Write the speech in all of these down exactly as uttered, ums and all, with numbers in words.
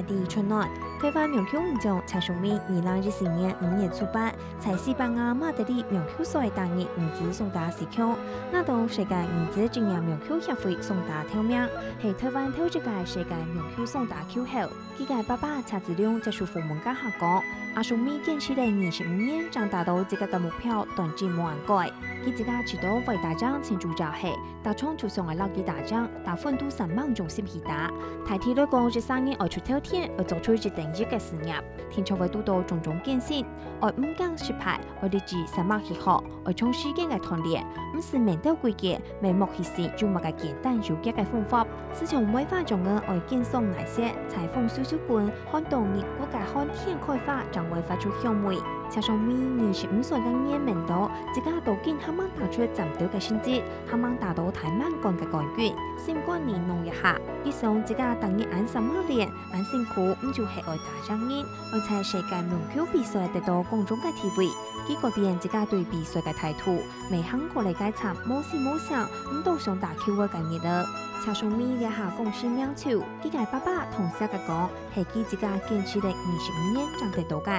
第一春暖，臺灣網球女將謝淑薇二零一四年五月初八，在西班牙馬德里網球賽打入女子雙打四強，拿到世界女子職業網球協會雙打頭名，係臺灣頭一個世界網球雙打球后。佢个爸爸謝志龍接受訪問个時講，阿淑薇堅持了二十五年，正達到自家个目標，斷志無恁改。佢自家知道會打仗，親像就係 逐場就想愛摎佢打贏，逐分都煞猛用心去打。大體來講，一儕人愛出頭天，愛做出一等一个事業，定著會堵到種種艱辛，愛毋驚失敗，愛立志煞猛去學，愛長時間个鍛鍊，毋使愐到季節，愐目去試有麼个簡單有益个方法。就像梅花種仔愛經常挨雪，在風徐徐滾，寒冬日顧个寒天開花，正會發出香味。謝淑薇二十五歲个年愐到，自家到今還吂打出嶄兜个成績， 還吂打到大滿貫个冠軍，心肝裡想一下，佢想自家逐日恁煞猛練，恁辛苦，毋就係愛打贏人，愛在世界網球比賽得到公眾个地位。佢改變自家對比賽个態度，毋肯過來該站無聲無聲，毋多想打球个日仔。謝淑薇這下講是名手，佢个爸爸同惜个講， 係佢自家堅持了二十五年正得到个。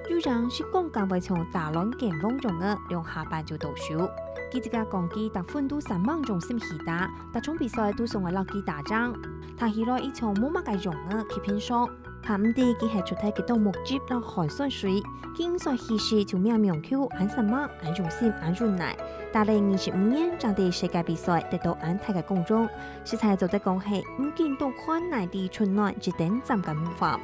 有人係講敢會像打卵健忘樣仔，兩下半就到手。佢自家講佢逐分都煞猛用心去打，逐場比賽都想愛摎佢打贏。打起來佢像無麼个樣仔去平常，怕毋知佢係出忒幾多目汁摎汗酸水。佢五歲起始就摸網球，恁煞猛，恁用心，恁忍耐，打了二十五年，正在世界比賽得到恁大个光榮。 實在做得講係毋驚凍寒，耐地春暖，一等站个模範。